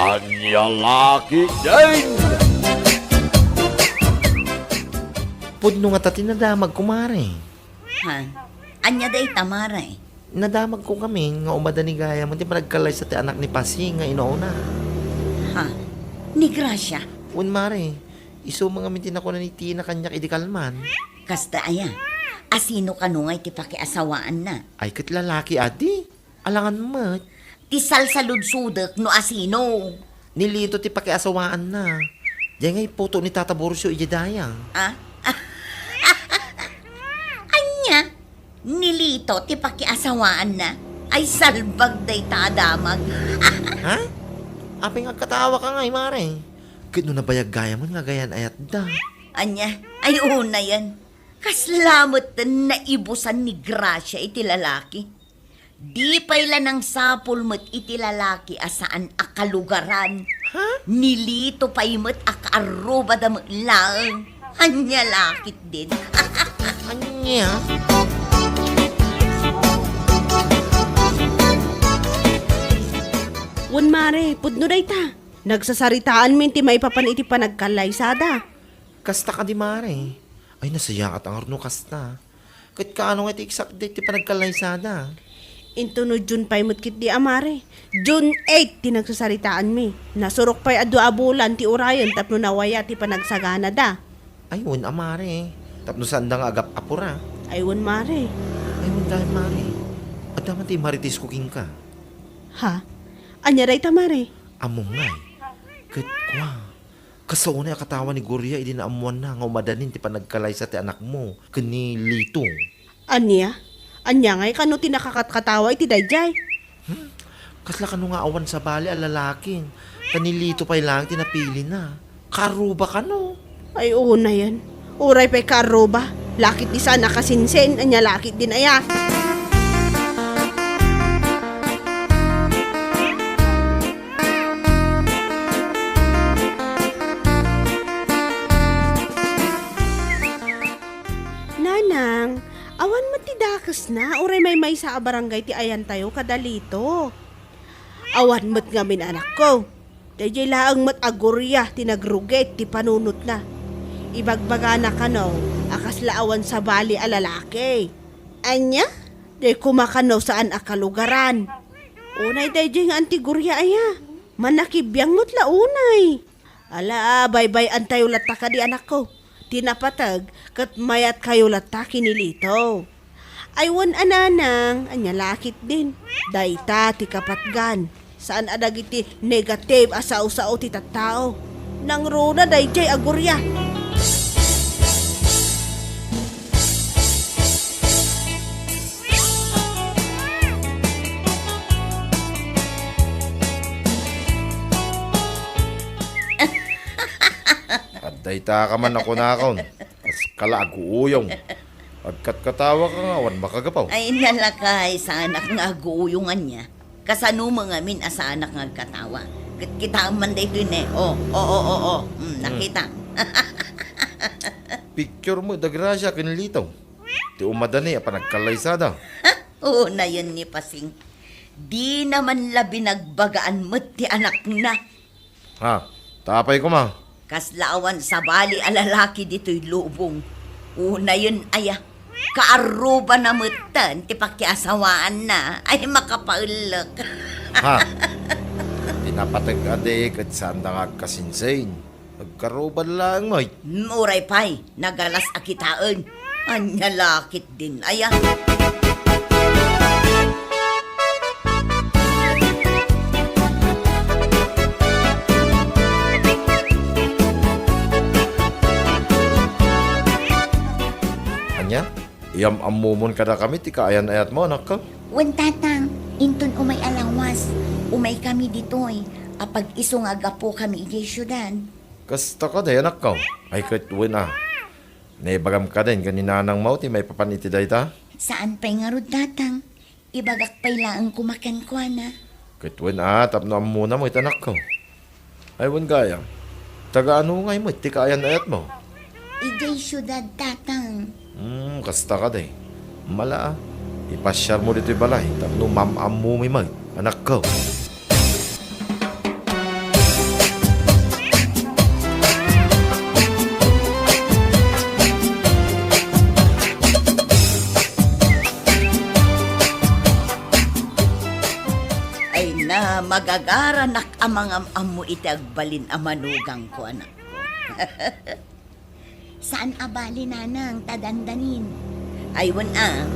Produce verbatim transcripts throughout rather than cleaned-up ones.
Ania la ketdin? Pudno ngata ti nadamagko, mare. Ha? Ania dayta, mare? Nadamagko ngamin nga umadani gayam ti panagkallaysa ti anak ni Pasing nga inauna. Ha? Ni Gracia? Wen, mare. Isu met ngamin ti nakuna ni Tina kaniak idi kalman. Kasta aya? Asino kano ngay ti pakiasawaanna? Ay, ket lalaki adi. Alangan met. Ti salsaludsodek no asino. Ni Lito ti pakiasawaanna. Diay ngay puto ni Tata Borcio idiay dayta. Ah? Ania? Ni Lito ti pakiasawaanna? Ay, salbag dayta a damag. Ha? Apay nga agkatawaka ngay, mare? Ket no nabayag gayam nga ayan-ayatda. Ania? Ay, unayen. Kasla met naibusan ni Gracia iti lalaki. Di pay la nangsapul met iti lalaki a saan a kalugaran. Ha? Ni Lito pay met a kaarrubada met laeng. Ania la ketdin? Ania? Wen, mare, pudno dayta. Nagsasaritaanmin ti maipapan iti panagkallaysada. Kasta kadi, mare. Ay, nasayaat a ngarud no kasta. Ket kaano nga ti exact date ti panagkallaysada? Inton no June five met ketdi a, mare. June eight ti nagsasaritaanmi. Nasurok pay a dua a bulan ti urayen tapno nawaya ti panagsaganada. Ay, wen a, mare. Tapno saanda nga agap-apura. Ay, wen, mare. Ay, wen gayam, mare. Adda man ti maritesko kenka. Ha? Ania dayta, mare? Ammom ngay. Ket kua. Kasta unay a katawa ni Gloria idi naammoanna nga umadanin ti panagkalaysa ti anakmo ken ni Lito. Ania? Ania ngay kano ti nakakatkatawa iti daydiay? Hmm? Kasla kano nga awan sabali a lalakin, ta ni Lito pay laeng ti napilina. Kaarruba kano? Ay, unayen. Uray pay kaarruba. Lakit di saan a kasinsin, ania lakit din aya. Nanang, awan met ti dakesna, uray maymaysa a barangay ti ayantayo kada Lito. Awan met ngamin, anakko. Daydiay laeng met a Gloria ti nagrugit ti panunotna. Ibagbagana kano a kasla awan sabali a lalaki. Ania? Diay koma kano saan a kalugaran. Unay daydiay nga anti Gloria aya. Mannakibiang met la unay. Ala, baybay-antayo latta kadi, anakko. Ti napateg ket mayatkayo latta ken ni Lito. Ay wen a, nanang, ania lakit din. Dayta ti kapatgan. Saan a dagiti negative a sao-sao ti tattao. Nangruna daydiay a Gloria. Adda ita ka man a kunakon. Kas kala aguuyong. Agkatkatawa ka nga awan makagapaw. Ay, nalakay, saanak nga aguuyong ania. Kasano mo ngamin a saanak nga agkatawa? Ket kitaem man daytoy ne. O, o, o, o, o. Hmm, hmm, nakita. Picture mo, da Gracia ken Lito. Ti umadani a panagkallaysada. Unayen ni Pasing. Dina man la binagbagaan met ti anakna. Ha? Tapay koma. Kasla awan sabali a lalaki ditoy lubong. Unayen aya. Kaarrubana metten ti pakiasawaanna. Ay, makapaellek. Ha? Ti napateg a di ket saanda nga agkasinsin. Agkaruban laeng met. Mm, uray pay, nagalas a kitaen. Ania lakit din aya. Ania? Iyam-ammomon kadakami ti kaayan-ayatmo, anakko? Wen, Tatang, inton umay a lawas, umaykami ditoy, apag isu nga aggapokami idiay siudad. Kasta kadi, anakko? Ay, ket wen a. Naibagam kadin ken ni nanangmo ti maipapan iti dayta? Saan pay ngarud, Tatang. Ibagak pay laeng koma kenkuana. Ket wen a, tapno ammona met, anakko. Ay, wen gayam. Taga-ano ngay met ti kaayan-ayatmo? Idiay siudad, Tatang. Hmm, kasta kadi. Mala a. Ipasiarmo ditoy balay tapno maam-ammomi met, anakko. Ay na, magagaranak a mangam-ammo iti agbalin a manugangko, anakko. Saan a bali, nanang, ta dandanin. Ay, wen a.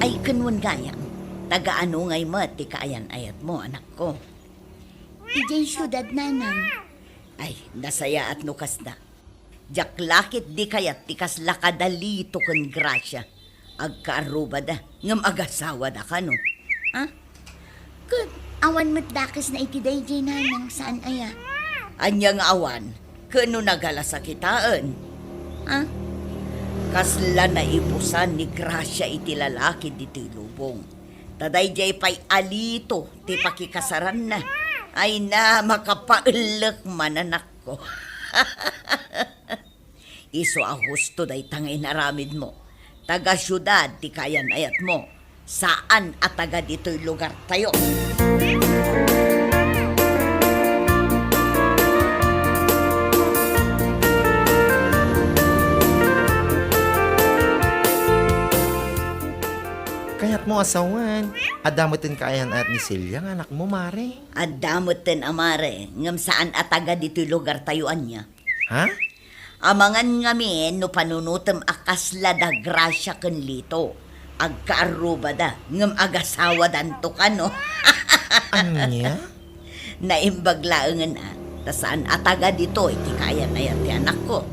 Ay, ken wen gayam. Taga-ano ngay met ti kaayan-ayatmo, anakko? Idiay siudad, nanang. Ay, nasayaat no kasta. Diak la ketdi kayat ti kasla kada Lito ken Gracia. Agkaarrubada, ngem agasawada kano. Ha? Ket awan met dakesna iti daydiay, nanang, saan aya? Ania nga awan? Ken no nagalas a kitaen? Ha? Kasla naibusan ni Gracia iti lalaki ditoy lubong. Ta daydiay pay a Lito ti pakikasaranna. Ay na, makapaellek man, anakko. Isu a husto dayta nga inaramidmo. Taga-siudad ti kaayan-ayatmo. Saan a taga ditoy lugartayo. Kayatmo a sawen, adda metten kaayan-ayat ni Celia nga anakmo, Mare? Adda metten, a Mare, ngem saan a taga ditoy lugartayo, ania? Ha? Amangan ngamin no panunotem a kasla da Gracia ken Lito. Agkaarrubada, ngem agasawadanto kano. Ania? Naimbag laengen a, ta saan a taga ditoy ti kaayan-ayat ti anakko.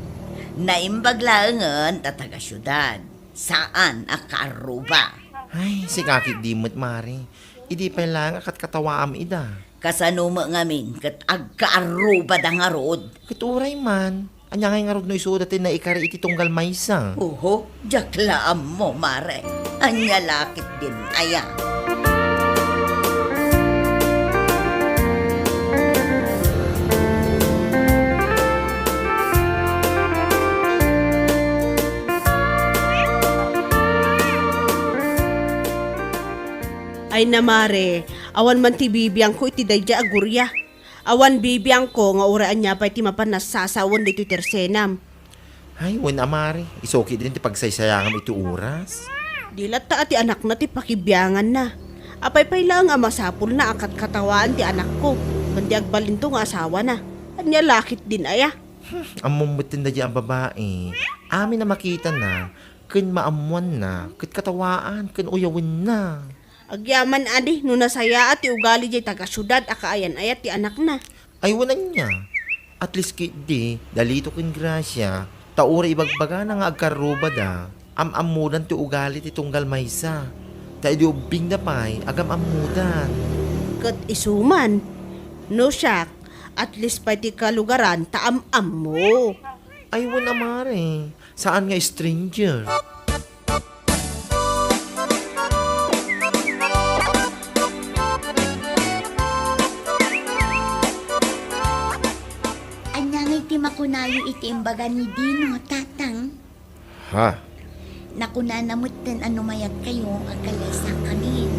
Naimbag laengen ta taga siudad. Saan a kaarruba. Ay, sika ketdi met, Mare. Idi pay laeng a katkatawaam ida. Kasano met ngamin ket agkaarrubada ngarud? Ket uray man, ania ngay ngarud no isuda ti naikari iti tunggal maysa? Oho, diak la ammo, Mare. Ania la ketdin aya? Ay na, Mare, awan man ti bibiangko iti daydiay a guria. Awan bibiangko nga uray ania pay ti mapan nasasawen ditoy tersenam. Ay, wen a, Mare, isu ketdin ti pagsaysayangam iti oras. Di latta a ti anakna ti pakibianganna. Apay pay laeng a masapulna a katkatawaan ti anakko ken ti agbalinto nga asawana. Ania la ketdin aya? Hmm, ammom metten daydiay a babai. Amin a makitana ken maammoanna ket katawaan ken uyawenna. Agyaman adi no nasayaat ti ugali diay taga-siudad a kaayan-ayat ti anakna. Ay, wen ania? At least ketdi, da Lito ken Gracia, ta uray ibagbagana nga agkarrubada, am-ammodan ti ugali ti tunggal maysa. Ta idi ubbingda pay, agam-ammodan. Ket isu man, no siak, at least pay ti kalugaran ta am-ammo. Ay, wen a, Mare, saan nga stranger. Ania ngay ti makunayo iti imbaga ni Dino, Tatang? Ha? Nakunana metten a no mayatkayo, agkallaysakamin.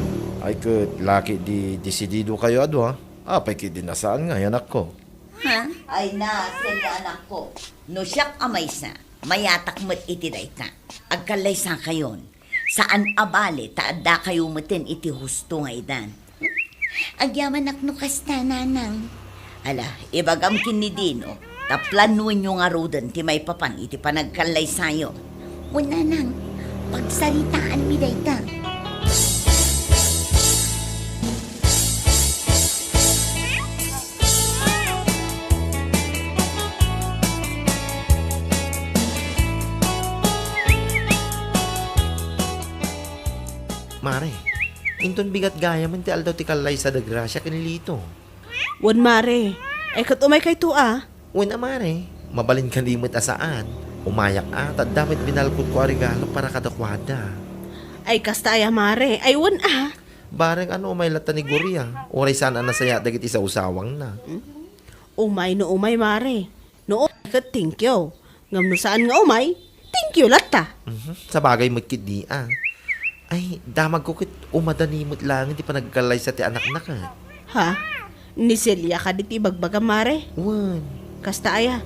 Ay, ket la ketdi desididokayo a dua. Apay ketdi a saan ngay, anakko? Ha? Ay na, Celia, anakko. No siak a maysa, mayatak met iti dayta. Agkallaysakayon. Saan a bale ta addakayo metten iti husto nga idan. Agyamanak no kasta, Nanang. Ala, ibagam ken ni Dino, ta planoenyo ngaruden ti maipapan iti panagkallaysayo. Wen, Nanang, pagsaritaanmi dayta. Mare, inton bigat gayamen ti aldaw ti kallaysa da Gracia ken Lito. Wen, Mare. Ay, ket umaykayto a. Wen a, Mare. Mabalin kadi met a saan. Umayak a, ta adda met binalkotko a regalo para kadakuada. Ay, kasta aya, Mare. Ay, wen a. Bareng a no umay latta ni Gloria, uray saan a nasayaat dagiti sawsawangna. Umay no umay, Mare. No umay ket thank you. Ngem no saan nga umay, thank you latta. Mhm. Sabagay met ketdi a. Ay, damagko ket umadani met laeng ti panagkallaysa ti anakna ket. Ha? Ni Celia kadi ti ibagbaga, Mare? Wen. Kasta aya?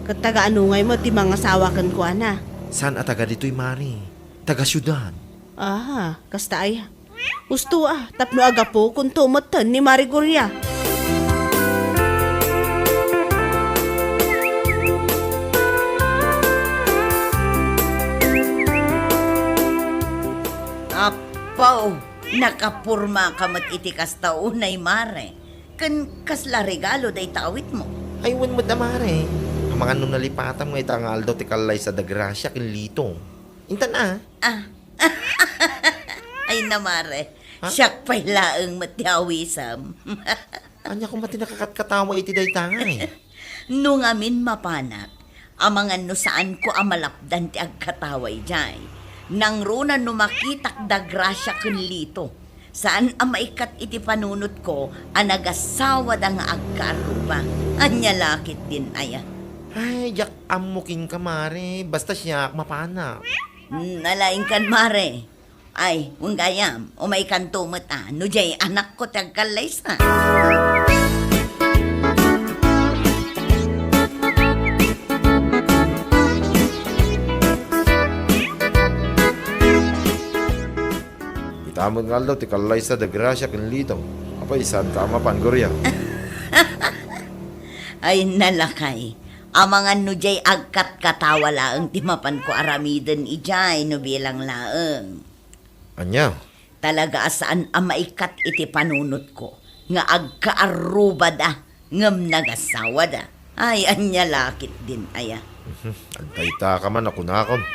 Ket taga-ano ngay met ti mangasawa kenkuana? Saan a taga ditoy, Mare. Taga siudad. Ah, kasta aya? Usto a, tapno agapukonto metten ni Mare Gloria. Apo, nakapormaka met iti kasta unay, Mare. Ken kasla regalo dayta awitmo? Ay, wen met a, Mare. Amangan no nalipatam nga ita nga aldaw ti kallaysa da Gracia ken Lito. Intan a. Ah. Ay na, Mare. Ha? Siak pay laeng met ti awisem. Ania koma ti nakakatkatawa iti dayta ngay? No ngamin mapanak, amangan no saanko a malapdan ti agkatawa idiay. Nangruna no makitak da Gracia ken Lito. Saan a maikkat iti panunotko a nagasawada nga agkaarruba. Ania la ketdin aya? Ay, diak ammo kenka, Mare. Basta siak, mapanak. Hmm, nalaingkan, Mare. Ay, wen gayam, umaykanto met a, no diay anakko ti agkallaysa. Ita met nga aldaw ti kallaysa da Gracia ken Lito. Apay, saanka a mapan, Gloria? Ay, nalakay. Amangan no diay agkatkatawa laeng ti mapanko aramiden idiay no bilang laeng. Ania? Talaga a saan a maikkat iti panunotko nga agkaarrubada ngem nagasawada. Ay, ania la ketdin aya? Mhm. Dayta ka man a kunakon.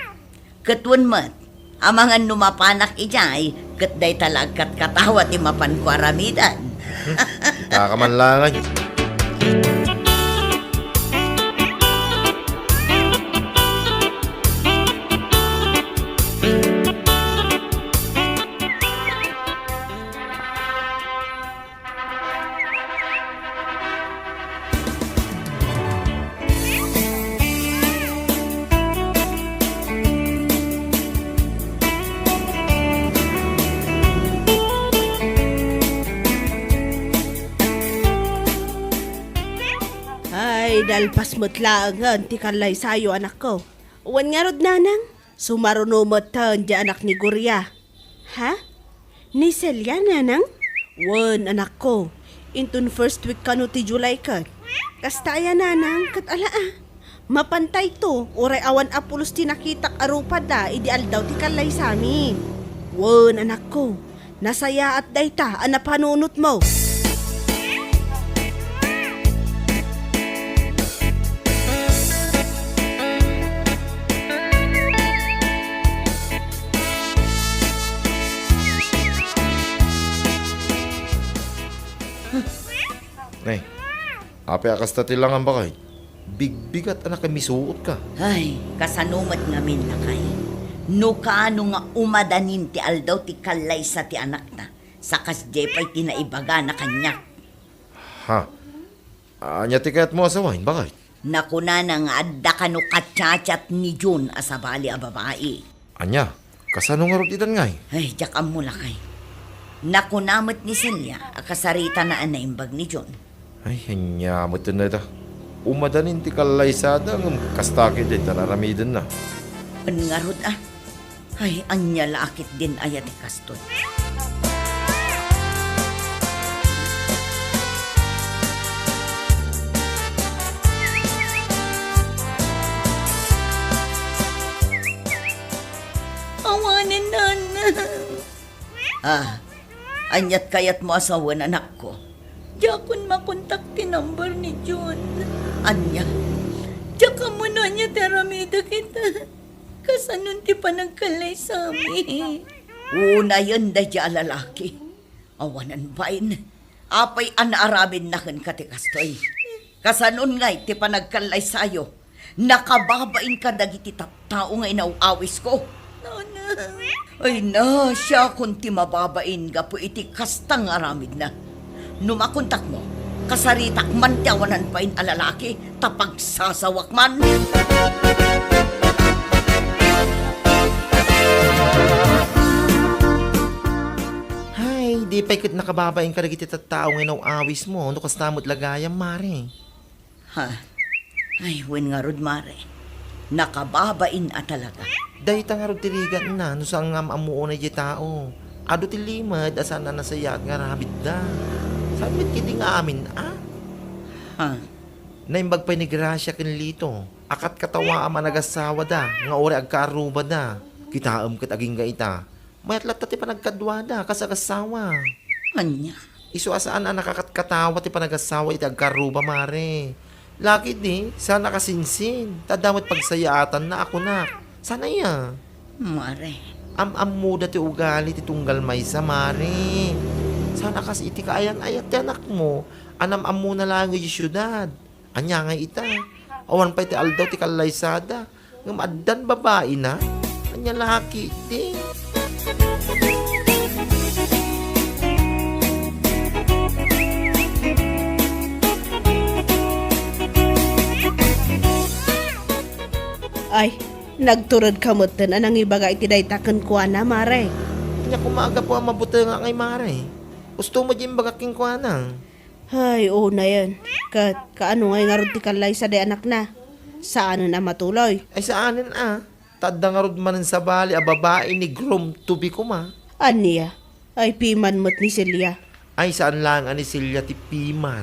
Ket wen met, amangan no mapanak idiay, ket dayta la agkatkatawa ti mapanko aramiden. Mhm. Itaka man laeng. Ay, nalpas met laengen ti kallaysayo, anakko. Wen ngarud, nanang, sumaruno metten ti anak ni Gloria. Ha? Ni Celia, nanang? Wen, anakko. Inton first week kano ti July ket. Kasta aya, nanang, ket ala a. Mapantayto, uray awan a pulos ti nakitak a rupada idi aldaw ti kallaysami. Wen, anakko. Nasayaat dayta a napanunotmo. Nay, apay a kasta ti langam, baket? Bigbigat a nakimisuotka. Ay, kasano met ngamin, lakay? No kaano nga umadanin ti aldaw ti kallaysa ti anakna, sa kasdiay pay ti naibagana kaniak. Ha? Ania ti kayatmo a sawen, baket? Nakunana nga adda kano ka-chat-chat ni Jun a sabali a babai. Ania? Kasano ngarud itan ngay? Ay, diak ammo, lakay. Nakuna met ni Celia a kasaritana a naimbag ni Jun. Ay, ania met dayta? Umadanin ti kallaysada ngem kasta ketdi ti ar-aramidenna. Wen ngarud a. Ay, ania la a ketdin aya ti kastoy? Awanen, nanang. Ah, aniat kayatmo a sawen, anakko? Diakon makontak ti number ni Jun. Ania? Diak ammo no ania ti aramidek ita. Kasanon ti panagkallaysami? Unayen daydiay a lalaki. Awanen bain. Apay a naaramidna kenka ti kastoy? Kasanon ngay ti panagkallaysayo? Nakababain kadagiti tattao nga inaw-awisko? Nanang. Ay na, siakon ti mababain gapu iti kasta nga aramidna. No makontakmo, kasaritak man ti awanan bain a lalaki, ta pagsasawak man. Hay, di pay ket nakababain kadagiti tattao nga inaw-awismo, no kasta met la gayam, Mare. Ha? Ay, wen ngarud, Mare. Nakababain a talaga. Dayta ngarud ti rigatna, no saan nga am-ammoon daydiay tao. Adu ti limed a saan a nasayaat nga aramidda. Saan met ketdi nga amin, a? Ha? Naimbag pay ni Gracia ken Lito a katkatawaam a nagasawada nga uray agkaarrubada. Kitaem ket agingga ita, mayat latta ti panagkaduada kas agassawa. Ania? Isu a saan a nakakatkatawa ti panagasawa iti agkarruba, mare. Lakidi, saan a kasinsin, ta adda met pagsayaatanna a kunak. Saan aya? Mare. Am-ammoda ti ugali ti tunggal maysa, mare. Saan a kas iti kaayan-ayat ti anakmo a nam-ammona laeng idiay siudad. Ania ngay ita? Awan pay ti aldaw ti kallaysada, ngem addan babaina? Ania la ketdi? Ay, nagturedka metten a nangibaga iti dayta kenkuana, mare. Ania koma a gapu a mabutengak ngay, mare? Husto met diay imbagak kenkuana. Ay, unayen. Ket, kaano ngay ngarud ti kallaysa dayta anakna? Saanen a matuloy? Ay, saanen a. Ta adda ngarud manen sabali a babai ni groom to be koma. Ania? Ay, piman met ni Celia. Ay, saan laeng a ni Celia ti piman.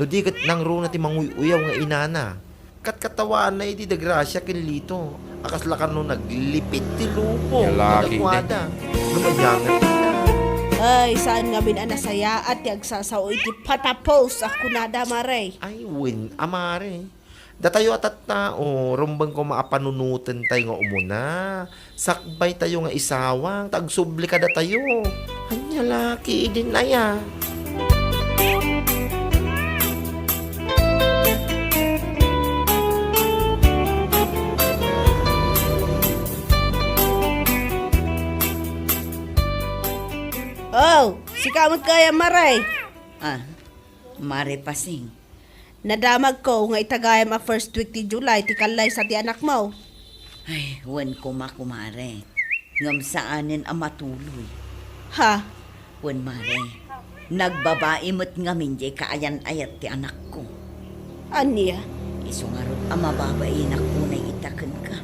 No di ket nangruna ti manguy-uyaw nga inana. Katkatawaanna idi da Gracia ken Lito a kasla kano naglipit ti lubong. Lalaki kadakuada. No manyangan ita. Ay, saan ngamin a nasayaat ti agsasao iti patapos a kunada, mare. Ay, wen, a mare. Datayo a tattao, rumbeng koma a panunotentayo nga umuna. Sakbaytayo nga isawang, ta agsubli kadatayo. Ania la ketdin aya? Oh, sika met gayam, mare. Ah, Mare Pasing. Nadamagko nga itagayam a first week ti July ti kallaysa ti anakmo. Ay, wen koma, kumare. Ngem saanen a matuloy. Ha? Wen, mare. Nagbabai met ngamin diay kaayan-ayat ti anakko. Ania? Isu ngarud a mababainak unay ita kenka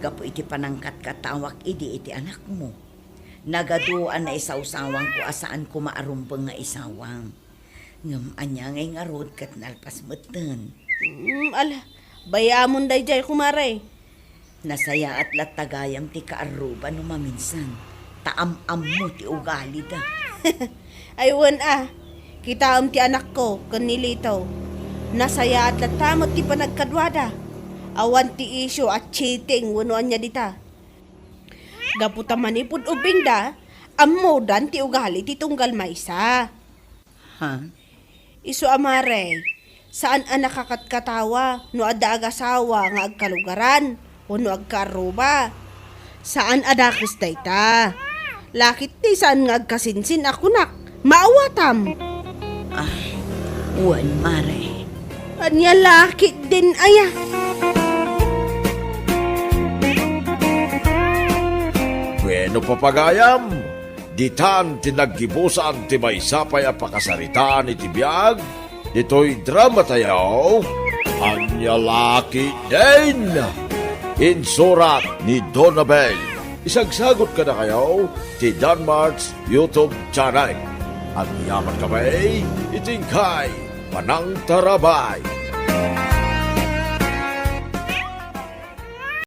gapu iti panangkatkatawak idi iti anakmo. Nagadu a naisawsawangko a saan koma a rumbeng nga isawang. Ngem ania ngay ngarud ket nalpas metten. Mm, ala, bay-amon daydiay, kumare. Nasayaat latta gayam ti kaarruba no maminsan, ta am-ammo ti ugalida. Ay, wen a, kitaem ti anakko ken ni Lito. Nasayaat latta met ti panagkaduada. Awan ti isyu a cheating wenno ania dita. Gapu ta manipud ubbingda, ammodan ti ugali ti tunggal maysa. Ha? Isu a mare, saan a nakakatkatawa no adda agasawa nga agkalugaran wenno agkaarruba. Saan a dakes dayta. Lakit ti saan nga agkasinsin a kunak, maawatam. Ay, wen, mare. Ania la ketdin aya? Bueno, papagayam, ditan ti naggibusan ti maysa pay a pakasaritaan iti biag ditoy dramatayo, Ania la ketdin? Insurat ni Donabel. Isagsagut kadakayo ti Danmart's YouTube channel. Agyamankami iti inkay panangtarabay.